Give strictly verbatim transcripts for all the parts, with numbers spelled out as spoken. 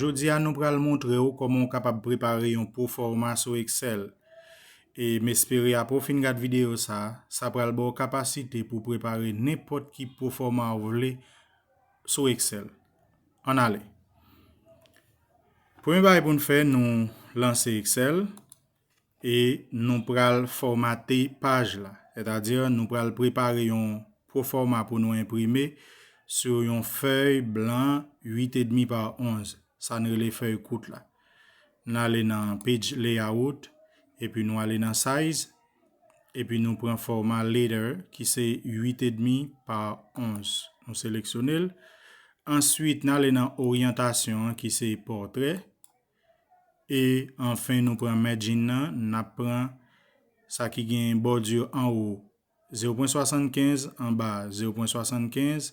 Jodi a, nou pral montre w kòman w kapab prepare yon pwofòma sou Excel. E m espere apre w fin gad videyo sa a, sa pral ba w kapasite pou w prepare nenpòt ki pwofòma w vle sou Excel. Ann ale. Premye bagay pou n fè, nou lanse Excel e nou pral fòmate paj la. Sètadi, nou pral prepare yon pwofòma pou nou enprime sou yon fèy blan uit edmi pa onz. Sa n rele fèy kout la. N ale nan Page Layout, epi nou ale nan Size, epi nou pran fòma Letter ki se uit edmi pa onz. Nou seleksyone l. Answit, n ale nan Oryantasyon an ki se Pòtrè. E anfen, nou pran Margin nan, n ap pran sa ki gen bòdi anwo zewo pwen swasannkenz, anba zewo pwen swasannkenz,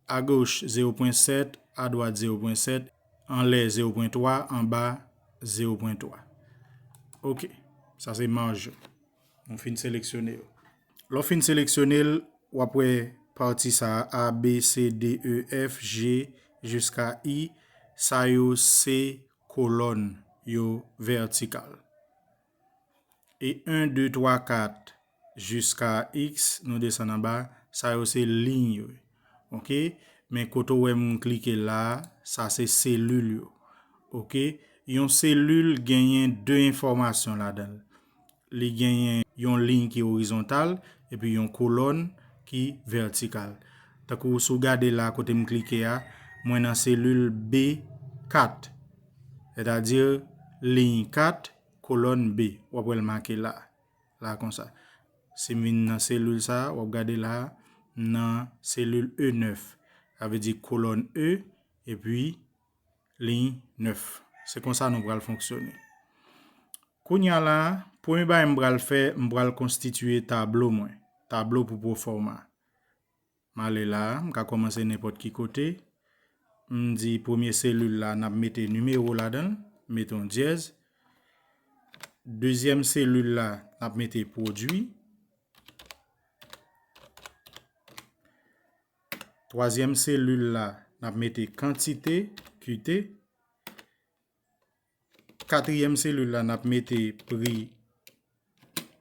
agoch zewo pwen sèt, adwat zewo pwen sèt, anlè zewo pwen twa, anba zewo pwen twa. Ok, sa se maj yo. Nou fin seleksyone yo. Lè w fin seleksyone l, w ap wè pati sa a, A, B, C, D, E, F, G, jiska I, sa yo se kolòn yo vètikal. E en, de, twa, kat jiska X, nou desann anba, sa yo se liy yo. Ok? Men kote w wè m klike la, sa se selil yo. Ok? Yon selil genyen de enfòmasyon ladan l. Li genyen yon liy ki orizontal, epi yon kolòn ki vètikal. Tankou si w gade la kote m klike a, mwen nan selil B kat. Sètadi, liy kat, kolòn B. W ap wè l make la. La konsa. Si m vin nan selil sa, w ap gade la, m nan selil E nèf. Sa vle di kolòn E, epi liy nèf. Se konsa nou pral fonksyone. Kounye a la, premye bagay m pral fè, m pral konstitye tablo mwen. Tablo pou pwofòma. M ale la, m ka kòmanse nenpòt ki kote. M di premye selil la, n ap mete nimewo ladan l, mete yon dyèz. Dezyèm selil la, n ap mete pwodui. Twazyèm selil la, n ap mete kantite, Q T. Katriyèm selil la, n ap mete pri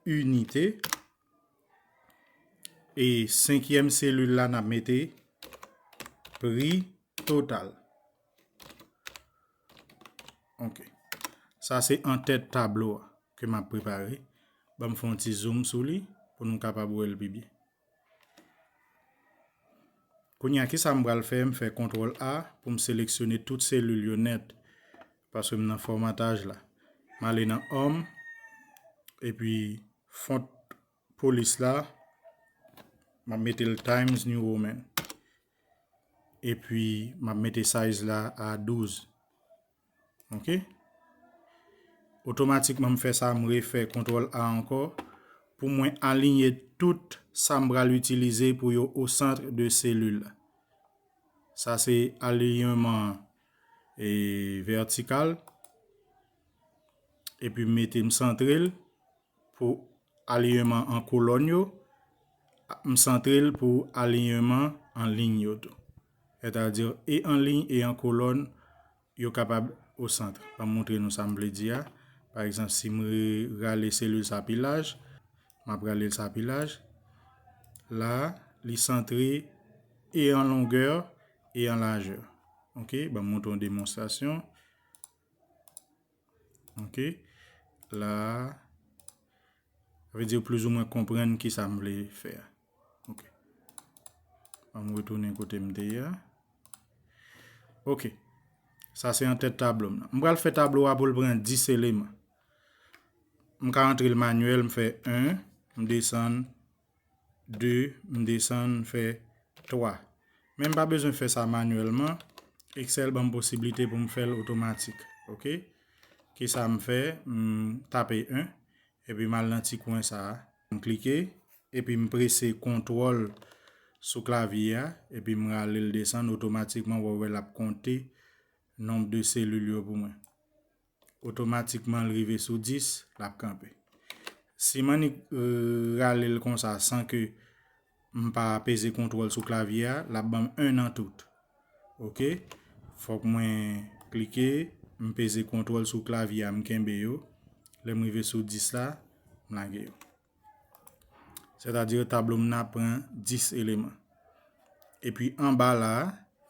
inite. E senkyèm selil la, n ap mete pri total. Ok. Sa se antèt tablo a ke m ap prepare. Ban m fè yon ti zoom sou li pou nou kapab wè l pi byen. Kounye a, kisa m pral fè? M fè kontwòl A pou m seleksyone tout selil yo nèt, paske m nan fòmataj la. M ale nan Home, epi font polis la, m ap mete l Times New Roman. Epi, m ap mete size la a douz. Ok? Otomatikman, m fè sa, m refè kontwòl A ankò pou mwen aliyen tout sa m pral itilize pou yo o sant de selil la. Sa se aliyenman, e, vètikal. Epi m mete m santre l pou aliyenman an kolòn yo. M santre l pou aliyenman an liy yo tou. Sètadi, e an liy e an kolòn, yo kapab o sant. Ban m montre nou sa m vle di a. Pa egzanp, si m re-, rale selil sa pi laj, m ap rale l sa pi laj. La, li santre e an longè e an lajè. Ok, ban m montre yon demonstrasyon. Ok, la, sa vle di plizoumwen konprann kisa m vle fè a. Ok. An m retounen kote m te ye a. Ok. Sa se antèt tablo m nan. M pral fè tablo a pou l pran dis eleman. M ka rantre l manyèl, m fè en, m desann de, m desann, m fè twa. Men m pa bezwen fè sa manyèlman. Excel ban m posiblite pou m fè l otomatik. Ok? Kisa m fè? M tape en. Epi m al nan ti kwen sa a. M klike, epi m prese kontwòl sou klavye a, epi m rale l desann, otomatikman, w a wè l ap konte nonb de selil yo pou mwen. Otomatikman, l rive sou dis, l ap kanpe. Si m annik, e, rale l konsa san ke m pa peze kontwòl sou klavye a, l ap ban m en nan tout. Ok? Fòk mwen Klike, m peze kontwòl sou klavye a, m kenbe yo. Lè m rive sou dis la, m lage yo. Sètadi tablo m nan pran dis eleman. Epi anba la,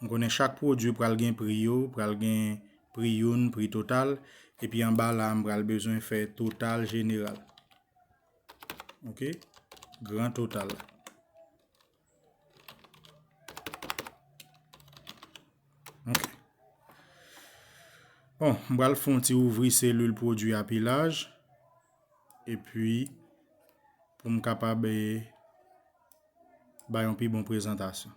m konnen chak pwodui pral gen pri yo, pral gen pri youn, pri total. Epi anba la, m pral bezwen fè total jeneral. Ok? Gran total la. Ok. Bon, m pral fè yon ti ouvri selil pwodui a pi laj. Epi, pou m kapab, eh, bay yon pi bon prezantasyon.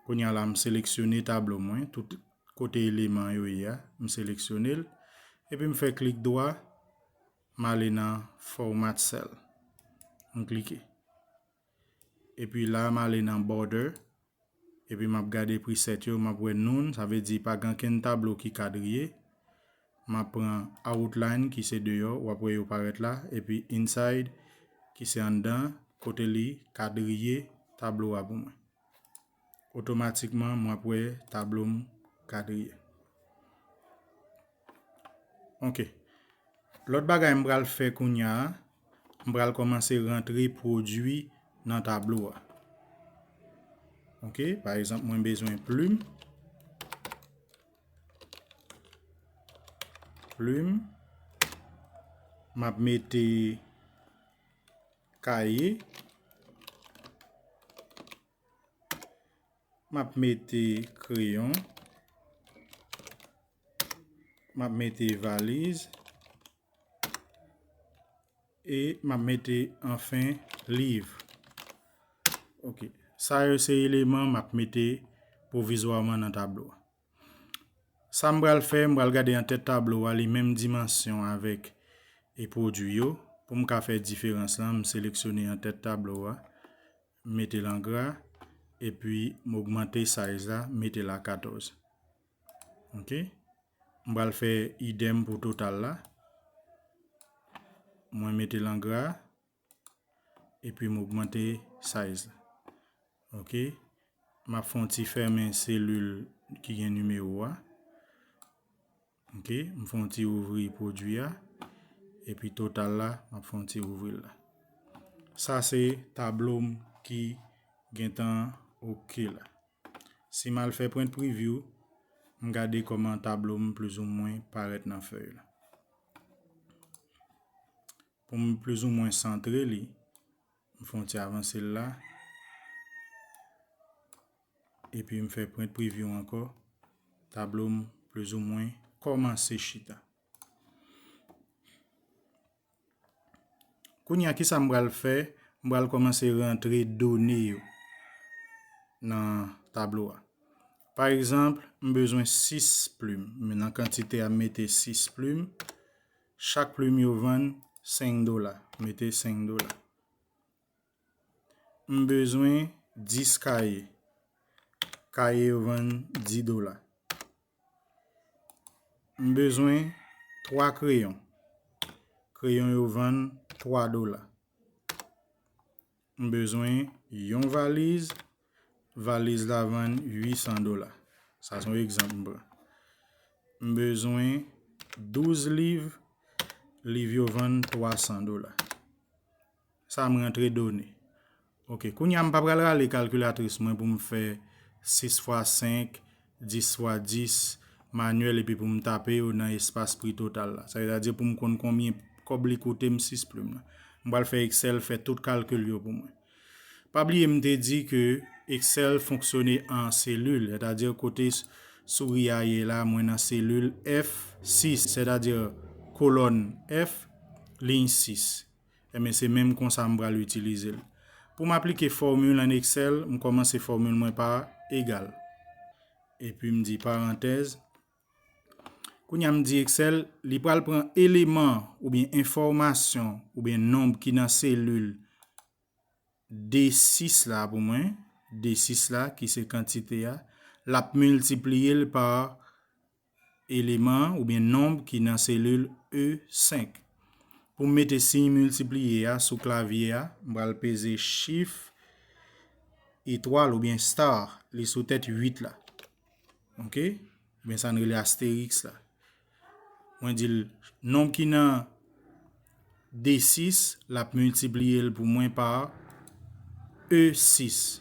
Kounye a la, m seleksyone tablo mwen, tout kote eleman yo ye a, m seleksyone l. Epi m fè klik dwa, m ale nan Format Cell. M klike. Epi la, m ale nan Border. Epi m ap gade preset yo, m ap wè none, sa vle di pa gen ankenn tablo ki kadriye. M ap pran Outline ki se deyò, w ap wè yo parèt la, epi Inside ki se anndan, kote li kadriye tablo a pou mwen. Otomatikman, m ap wè tablo m kadriye. Ok. Lòt bagay m pral fè kounye a, m pral kòmanse rantre pwodui nan tablo a. Ok, pa egzanp, mwen bezwen plim. Plim. M ap mete kaye. M ap mete kreyon. M ap mete valiz. E m ap mete anfen liv. Ok. Sa yo se eleman m ap mete pwovizwaman nan tablo a. Sa m pral fè, m pral gade an tèt tablo a, li menm dimansyon avèk e pwodui yo. Pou m ka fè diferans lan, m seleksyone an tèt tablo a, m mete l an gra, epi m ogmante size la, m mete l a katòz. Ok? M pral fè idèm pou total la. Mwen mete l an gra, epi m ogmante size la. Ok? M ap fè yon ti fèmen selil ki gen nimewo a. Ok? M fè yon ti ouvri pwodui a. Epi total la, m ap fè yon ti ouvri l la. Sa se tablo m ki gentan ok la. Si m al fè print preview, m gade kòman tablo m plizoumwen parèt nan fèy la. Pou m plizoumwen santre li, m fè yon ti avanse l la. Epi m fè print preview ankò. Tablo m plizoumwen kòmanse chita. Kounye a, kisa m pral fè? M pral kòmanse rantre done yo nan tablo a. Pa egzanp, m bezwen sis plim. Men nan kantite a, m mete sis plim. Chak plim yo vann senk dola. M mete senk dola. M bezwen dis kaye. Kaye yo vann dis dola. M bezwen twa kreyon. Kreyon yo vann twa dola. M bezwen yon valiz. Valiz la vann uit san dola. Sa se yon egzanp m pran. M bezwen douz liv. Liv yo vann twa san dola. Sa m rantre done. Ok, kounye a m pa pral rale kalkilatris mwen pou m fè sis fwa senk, dis fwa dis, manyèl, epi pou m tape yo nan espas pri total la. Sa vle di pou m konn konbyen kòb li koute m sis plim la. M pral fè Excel fè tout kalkil yo pou mwen. Pa bliye m te di ke Excel fonksyone an selil, sètadi kote s-, souri a ye la, mwen nan selil F sis, sètadi kolòn F, liy sis. Ebyen, se menm konsa m pral itilize l. Pou m aplike fòmil an Excel, m kòmanse fòmil mwen pa egal. Epi m di parantèz. Kounye a m di Excel, li pral pran eleman oubyen enfòmasyon oubyen nonb ki nan selil D sis la pou mwen, D sis la ki se kantite a, l ap miltipliye l pa eleman oubyen nonb ki nan selil E senk. Pou m mete siy miltipliye a sou klavye a, m pral peze chif etwal oubyen star, li sou tèt uit la. Ok? Oubyen sa n rele astériks la. Mwen di l nonb ki nan D sis, l ap miltipliye l pou mwen pa E sis.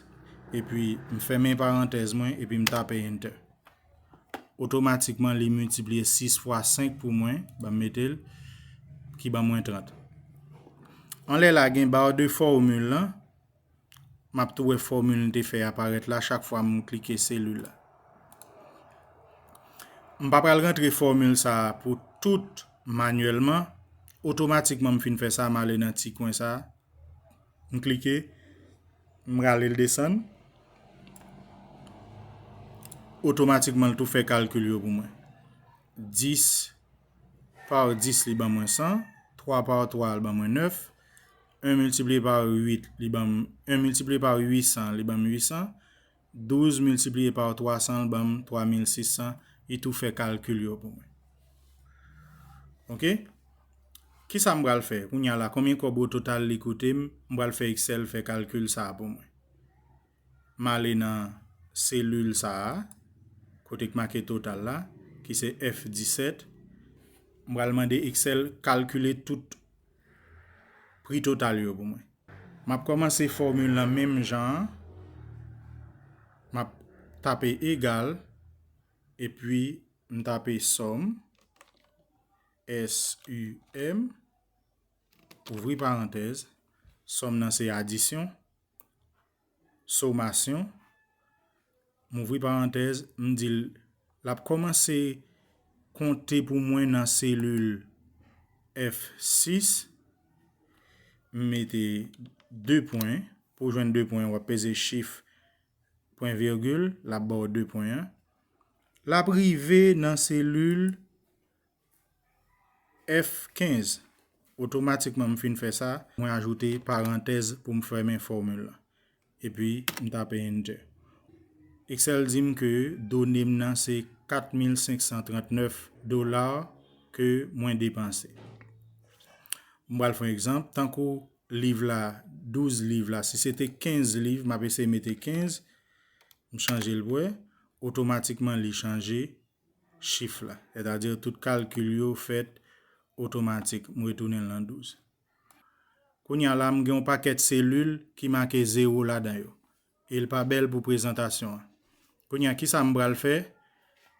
Epi m fèmen parantèz mwen epi m tape enter. Otomatikman li miltipliye sis fwa senk pou mwen, ban m mete l, ki ban mwen trant. Anlè la gen bar de fòmil lan, m ap tou wè fòmil m te fè a parèt la chak fwa m klike selil la. M pa pral rantre fòmil sa a pou tout manyèlman. Otomatikman m fin fè sa, m ale nan ti kwen sa a. M klike, m rale l desann. Otomatikman l tou fè kalkil yo pou mwen. Dis pa dis li ban mwen san, twa pa twa li ban mwen nèf, en miltipliye pa uit li ban m, en miltipliye pa uit san li ban m uit san, douz miltipliye pa twa san li ban m twa mil sis san, li tou fè kalkil yo pou mwen. Oke? Kisa m pral fè? Kounye a la, konbyen kòb o total li koute m? M pral fè Excel fè kalkil sa a pou mwen. M ale nan selil sa a, kote k make total la, ki se F disèt. M pral mande Excel kalkile tout pri total yo pou mwen. M ap kòmanse fòmil lan menm jan an. M ap tape egal, epi m tape sòm, S U M, ouvri parantèz, sòm nan se adisyon, somasyon, m ouvri parantèz, m di l, l ap kòmanse konte pou mwen nan selil F sis, m mete de pwen, pou w jwenn de pwen, w ap peze chif pwen vigil, l ap ba w de pwen an. L ap rive nan selil F kenz. Otomatikman m fin fè sa, mwen ajoute parantèz pou m fèmen fòmil lan. Epi m tape enter. Excel di m ke done m nan se kat mil senk san trant nèf dola ke mwen depanse. M pral fè yon egzanp, tankou liv la, douz liv la, si se te kenz liv, m ap eseye mete kenz, m chanje l pou wè, otomatikman li chanje chif la. Sètadi tout kalkil yo fèt otomatik. M retounen l nan douz. Kounye a la, m gen yon pakèt selil ki make zewo ladan yo. E l pa bèl pou prezantasyon an. Kounye a, kisa m pral fè?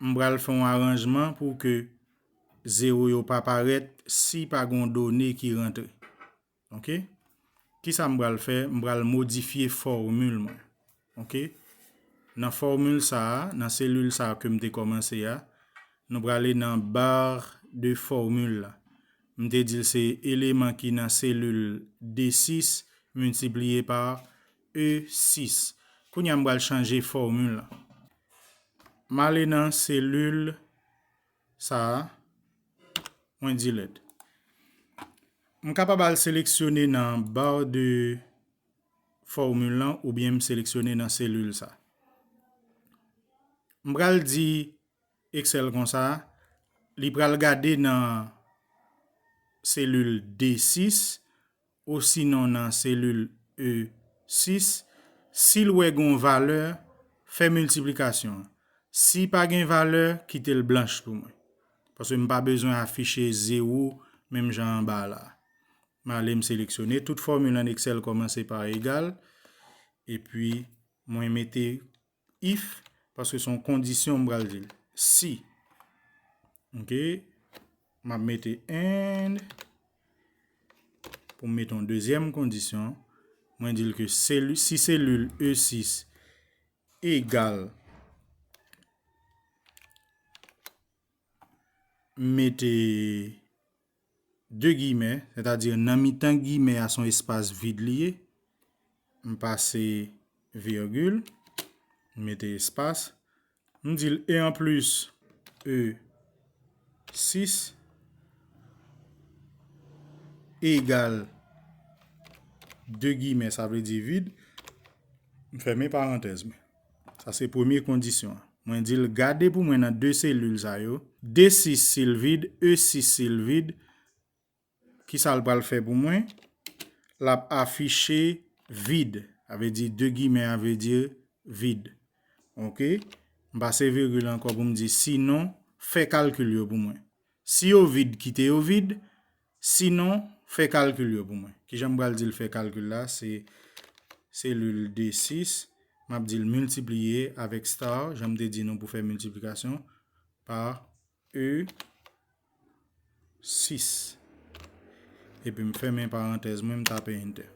M pral fè yon aranjman pou ke zewo yo pa parèt si pa gen yon done ki rantre. Oke? Kisa m pral fè? M pral modifye fòmil mwen. Oke? Nan fòmil sa a, nan selil sa a ke m te kòmanse a, nou prale nan bar de fòmil la. M te di l se eleman ki nan selil D sis miltipliye pa E sis. Kounye a m pral chanje fòmil la. M ale nan selil sa a, mwen delete. M kapab al seleksyone nan bar de fòmil lan oubyen m seleksyone nan selil sa. M pral di Excel konsa, li pral gade nan selil D sis osinon nan selil E sis, si l wè gen yon valè, fè miltiplikasyon an. Si pa gen valè, kite l blanch pou mwen. Paske m pa bezwen afiche zewo menm jan anba la. M ale m seleksyone. Tout fòmil an Excel kòmanse pa egal. Epi, mwen mete if, paske se yon kondisyon m pral di l. Si. Oke. M ap mete and pou m mete yon dezyèm kondisyon. Mwen di l ke seli, si selil E sis egal, m mete de gimè, sètadi nan mitan gimè a se yon espas vid li ye. M pase virgil, m mete espas. M di l E an plis E sis egal de gimè, sa vle di vid. M fèmen parantèz mwen. Sa se premye kondisyon an. Mwen di l gade pou mwen nan de selil sa yo. D sis si l vid, E sis si l vid. Kisa l pral fè pou mwen? L ap afiche vid. Sa vle di de gimè a vle di vid. Oke. M pase virgil ankò pou m di sinon, fè kalkil yo pou mwen. Si yo vid, kite yo vid. Sinon, fè kalkil yo pou mwen. Kijan m pral di l fè kalkil la? Se selil D sis, m ap di l miltipliye avèk star, jan m te di nou pou fè miltiplikasyon, pa E sis. Epi m fèmen parantèz mwen, m tape enter.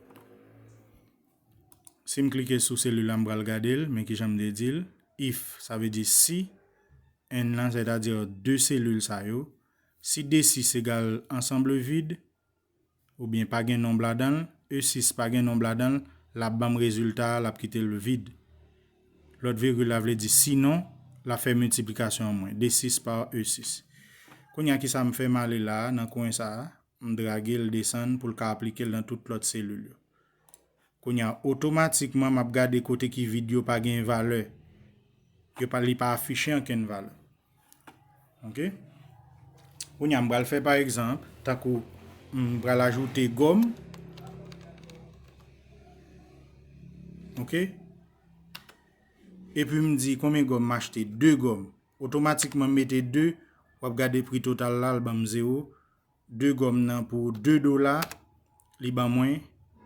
Si m klike sou selil la, m pral gade l, men kijan m te di l, if, sa vle di si, N lan, sètadi de selil sa yo, si D sis egal ansanble vid, oubyen pa gen nonb ladan l, E sis pa gen nonb ladan l, l ap ban m rezilta a, l ap kite l vid. Lòt virgil la vle di sinon, l ap fè miltiplikasyon an mwen, D sis pa E sis. Kounye a, kisa m fè? M ale la a, nan kwen sa a, m drage l desann pou l ka aplike l nan tout lòt selil yo. Kounye a, otomatikman, m ap gade kote ki vid yo pa gen valè. Yo pa, li pa afiche ankenn valè. Ok? Kounye a, m pral fè pa egzanp, tankou m pral ajoute gòm. Ok? Epi m di konbyen gòm m achte? De gòm. Otomatikman, m mete de, w ap gade pri total la, l ban m zewo. De gòm nan pou de dola, li ban mwen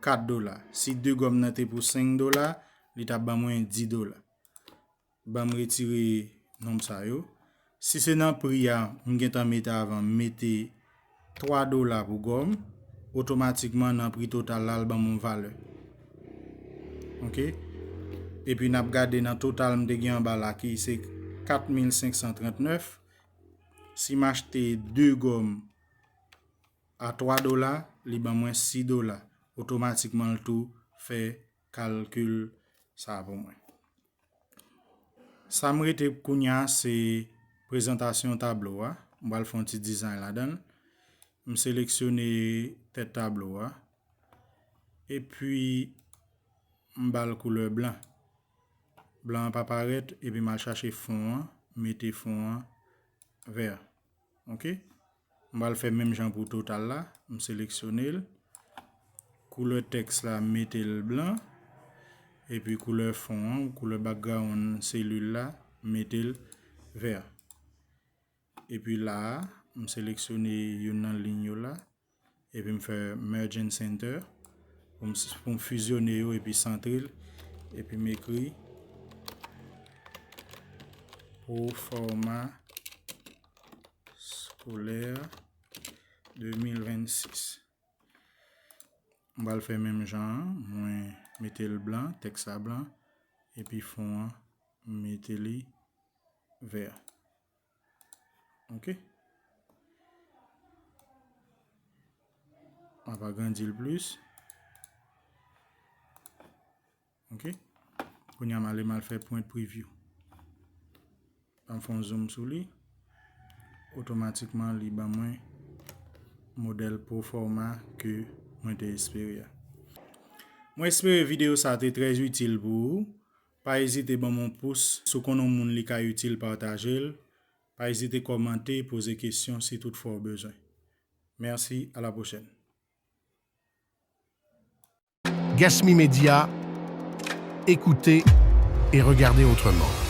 kat dola. Si de gòm nan te pou senk dola, li t ap ban mwen dis dola. Ban m retire nonb sa yo. Si se nan pri a, m gentan mete avan, m mete twa dola pou gòm, otomatikman nan pri total la, l ban m yon valè. Ok? Epi n ap gade nan total m te gen anba la ki se kat mil senk san trannèf. Si m achte de gòm a twa dola, li ban mwen sis dola. Otomatikman, l tou fè kalkil sa pou mwen. Sa m rete kounye a, se prezantasyon tablo a. M pral fè yon ti dizay ladan l. M seleksyone tèt tablo a. Epi, m ba l koulè blan. Blan an pa parèt, epi m al chache fon an, mete fon an vè. Ok? M pral fè menm jan pou total la, m seleksyone l. Koulè tèks la, m mete l blan. Epi koulè fon an, koulè background selil la, m mete l vè. Epi la a, m seleksyone youn nan liy yo la. Epi m fè merge and center. Pou m, pou m fizyone yo epi santre l. Epi m ekri Proforma Scolaire de mil vennsis. M pral fè menm jan an, mwen mete l blan, tèks la blan, epi fon an, m mete li vè. Ok? M ap agrandi l plis. Ok? Kounye a m ale m al fè print preview. Ban m fè yon zoom sou li. Otomatikman, li ban mwen modèl proforma ke mwen te espere a. Mwen espere videyo sa te trè itil pou ou. Pa ezite ban m yon pous. Si w konn yon moun li ka itil, pataje l. Pa ezite kòmante, poze kesyon si toutfwa w bezwen. Mèsi, à la prochaine. Gasmi Media, écoutez et regardez autrement.